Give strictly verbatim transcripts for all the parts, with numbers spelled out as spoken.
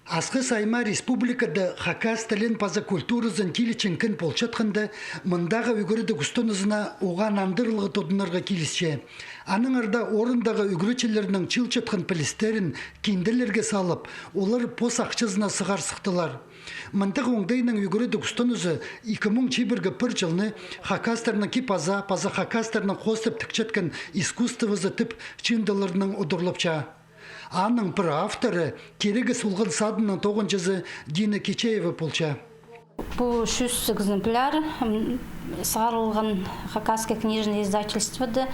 Асхыс аймаа республикада хакас тілін паза культуразын тилідең кӧнген полчатханда, мындағы ӱгредіг устанызына оған андырлығ тудынарға килісче. Аннаңар даа орындағы ӱгретчілернің чыылчатхан пілістерін кинделерге салып, олар пос ахчазына сығар сыхтылар. Мындағ оңдайнаң ӱгредіг устанызы ікі муң чибіргі пір чылны хакастарның кип-аза паза хакастарның хоостап тікчеткен искусствозы тіп чыындыларнаң удурлапча. Аның пір авторы тирегес олған садының тоғынҷызы Дина Кичеева полча. Пу чӱс экземпляр, м, сығарылған Хакасское книжное издательствода,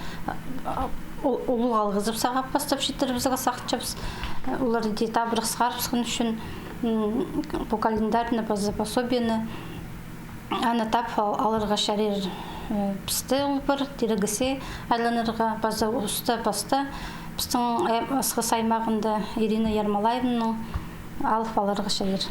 а, у-, улуғ алғызып сағаа пастап читірібізерге сағынчабыс. Олар иди табырах сығарыбысхан ӱчӱн, м, пу календарьны паза пособиені. Аны тап ал-, аларға чарир, э, пісте ол пір тирегеске айланарға, паза уста-паста пістің, э, Асхыс аймағында Ирина Ермолаевнаның алып аларға чарир.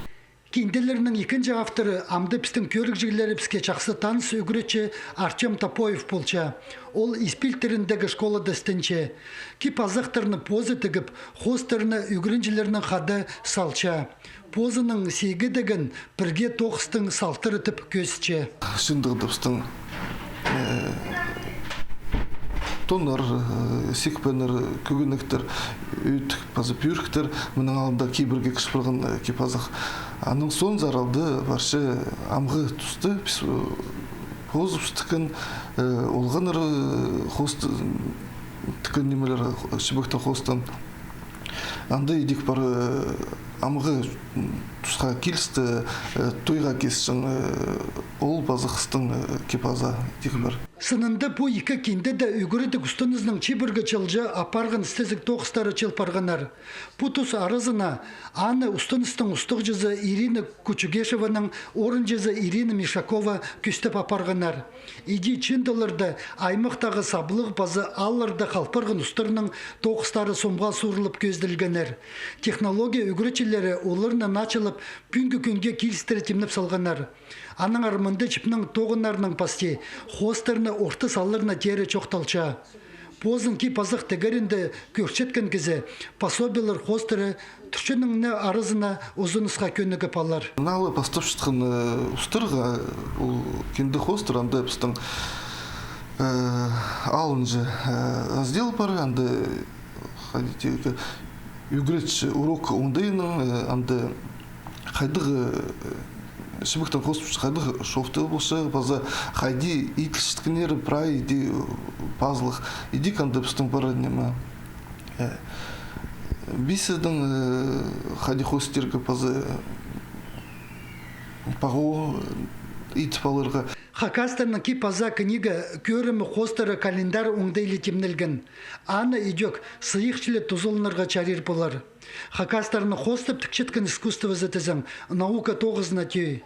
Кинделернің ікінҷі авторы амды пістің кӧрігҷілерібіске чахсы таныс ӱгретчі Артём Топоев полча. Ол Испил тиріндегі школада істенче. Кип-азахтарны позы тігіп, хоостарны ӱгренҷілернең хада салча. Позының сигедегін пірге тоғыстың салтыры тіп кӧзітче. Чыындығда пістің, э, тоннар, э, сикпеннер, кӧгенектер, ӧӧт паза пӧріктер, мының алнында кибірге кірче парған, э, кип-азах. Аның соонзар алды парча амғы туста, піс, э, позыбыс тіккен, э, олғаннар, э, хоос тіккен нимелер, чібектең, хоостаң. Анда идӧк пар, э, амғы, м, тусха килісті, э, тойға кисчең, э, ол паза хыстың, э, кип-аза идӧк пар. Сынында пу ікі киндеде ӱгредіг устанызының чибіргі чылҷа апарған істезіг тоғыстары чыыл парғаннар. Пу тус аразына аны устаныстың устағҷызы Ирина Кучугешеваның орынҷызы Ирина Мишакова кӧстеп апарғаннар. Иди чыындыларда аймахтағы саблығ паза аалларда хал парған устарның тоғыстары сомға суурылып кӧзіділгеннер. Технология ӱгретчілері оларны началап пӱӱнгі кӱнге килістіре тимнеп салғаннар. Аннаңар мында чипнің тоғыннарының пасти хоостарны орта саларына теере чоохталча. Позын кип-азах тігерінде кӧрчеткен кізі пособиелер хоостыра тӱрченің не аразына узынысха кӧнігіп алар. Налы пастап чатхан, э, устарға, ол кинде хоостыра, анда пістің, э, алынҷа, э, раздел пар, анда хайди тирге, ӱгретчі урок оңдайынаң, э, анда хайдағ, э, чібектең хоостап, хайдағ шовты полча, паза хайди иділчеткеннері прай иди, э, пазылых. Идӧк анда пістің пар ниме, э, бисердең, э, хайди хоостирға паза, э, паға, э, идіп аларға. Хакастарның кип-аза книга кӧрімі хоостыра календарь оңдайлы тимнелген. Аны идӧк сыйых чіли тузаланарға чарир полар. Хакастарның хоостап тікчеткен искусствозы тізең наука тоғызына тӧӧй.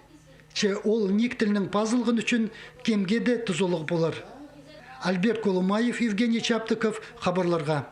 Че ол ниик тілнең пазылған ӱчӱн кемге дее тузалығ полар. Альберт Колумаев, Евгений Чаптыков, хабарларға.